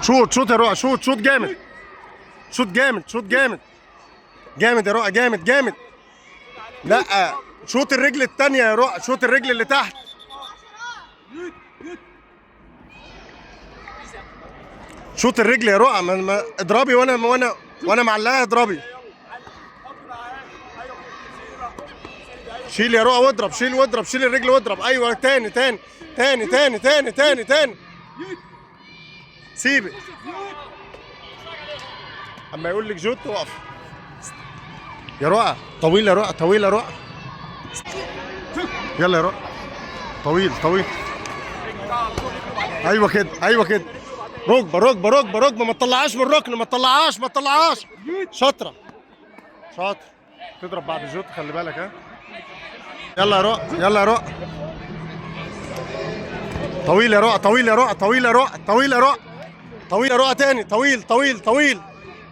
شوط شوط يا رؤى، شوط شوط جامد، شوط جامد، شوط جامد جامد يا رؤى، جامد جامد. لا شوط الرجل الثانية يا رؤى، شوط الرجل اللي تحت. شوط الرجل يا رؤى، ما اضربي وانا معلقها، اضربي. شيل يا رؤى واضرب، شيل واضرب، شيل الرجل واضرب. ايوه تاني تاني تاني تاني تاني تاني تاني. سيبك اما يقول لك جوت وقف يا رؤى. طويل يا رؤى، طويل يا رؤى، يلا يا رؤى، طويل طويل. ايوه كده، ايوه كده. ركبه ركبه ركبه ركبه، ما تطلعهاش من الركن، ما تطلعهاش، ما تطلعهاش. شاطرة شاطر، تضرب بعد الجوت، خلي بالك. ها يلا يا رؤى، يلا يا رؤى، طويل يا رؤى، طويل يا رؤى، طويل يا رؤى، طويل يا رؤى، طويل يا رؤى، تاني طويل طويل طويل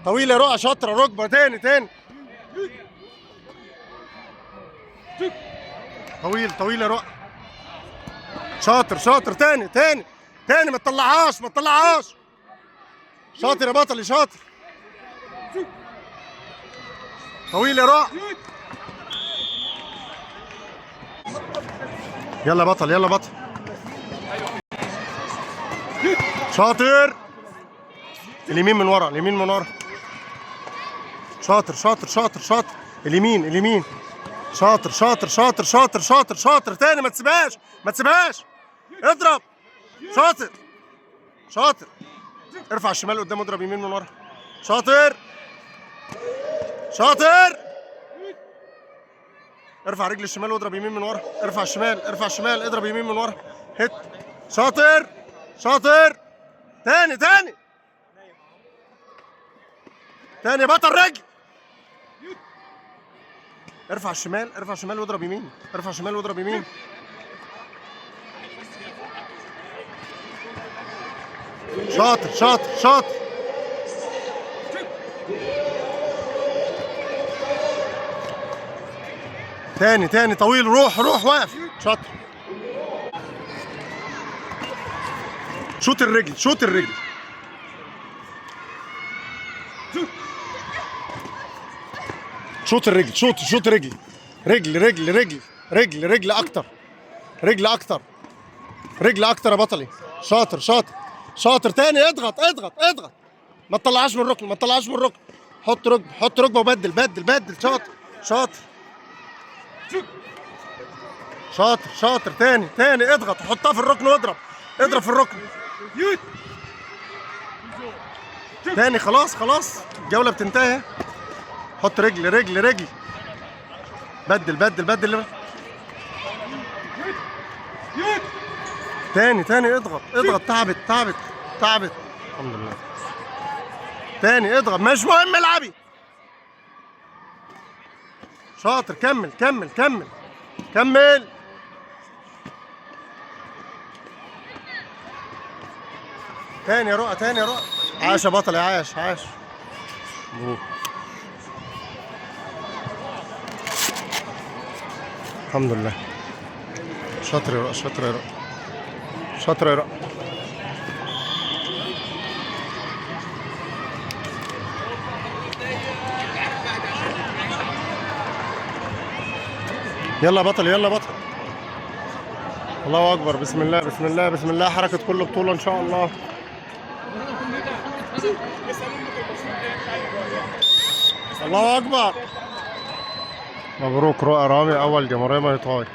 طويل يا رؤى، شاطرة. ركبه تاني تاني، طويل طويل يا رؤى، شاطر شاطر، تاني تاني تاني، ما تطلعهاش ما تطلعهاش. شاطر يا بطلي، شاطر. طويل يا رؤى، يلا بطل، يلا بطل، شاطر. اليمين من ورا، اليمين من ورا، شاطر شاطر شاطر شاطر. اليمين اليمين، شاطر شاطر شاطر شاطر شاطر شاطر. تاني، ما تسيبهاش ما تسيبهاش، اضرب. شاطر شاطر، ارفع الشمال قدام، اضرب يمين من ورا. شاطر شاطر، ارفع رجل الشمال واضرب يمين من ورا. ارفع الشمال، ارفع الشمال، اضرب يمين من ورا. هت. شاطر شاطر، تاني تاني تاني، بطل رجل. ارفع الشمال، ارفع الشمال واضرب يمين، ارفع الشمال واضرب يمين. شاطر شاطر شاطر. تاني تاني، طويل، روح روح، واقف. شاطر. شوط الرجل، شوط الرجل. شوط الرجل، شوط شوط رجل رجل رجل رجل رجل رجل اكتر، رجل اكتر، رجل اكتر يا بطلي. شاطر شاطر شاطر، تاني. اضغط اضغط اضغط، ما تطلعهاش من الركن، ما تطلعهاش من الركن. حط ركبه، حط ركبه وبدل بدل بدل. شاطر شاطر شاطر شاطر، تاني تاني، اضغط، حطها في الركن واضرب، اضرب في الركن تاني. خلاص خلاص، الجولة بتنتهي. حط رجل رجل رجل، بدل بدل بدل، تاني تاني، اضغط اضغط. تعبت تعبت تعبت، الحمد لله. تاني اضغط، مش مهم، العبي. شاطر، كمل كمل كمل كمل. تاني يا رؤى، تاني يا رؤى. عاش يا بطل، عاش عاش. الحمد لله. شاطر يا رؤى، شاطر يا رؤى، شاطر يا رؤى. يلا بطل، يلا بطل. الله اكبر، بسم الله بسم الله بسم الله. حركة كل بطولة ان شاء الله. الله اكبر. مبروك رؤى رامي، اول جمهورية ماي تاي.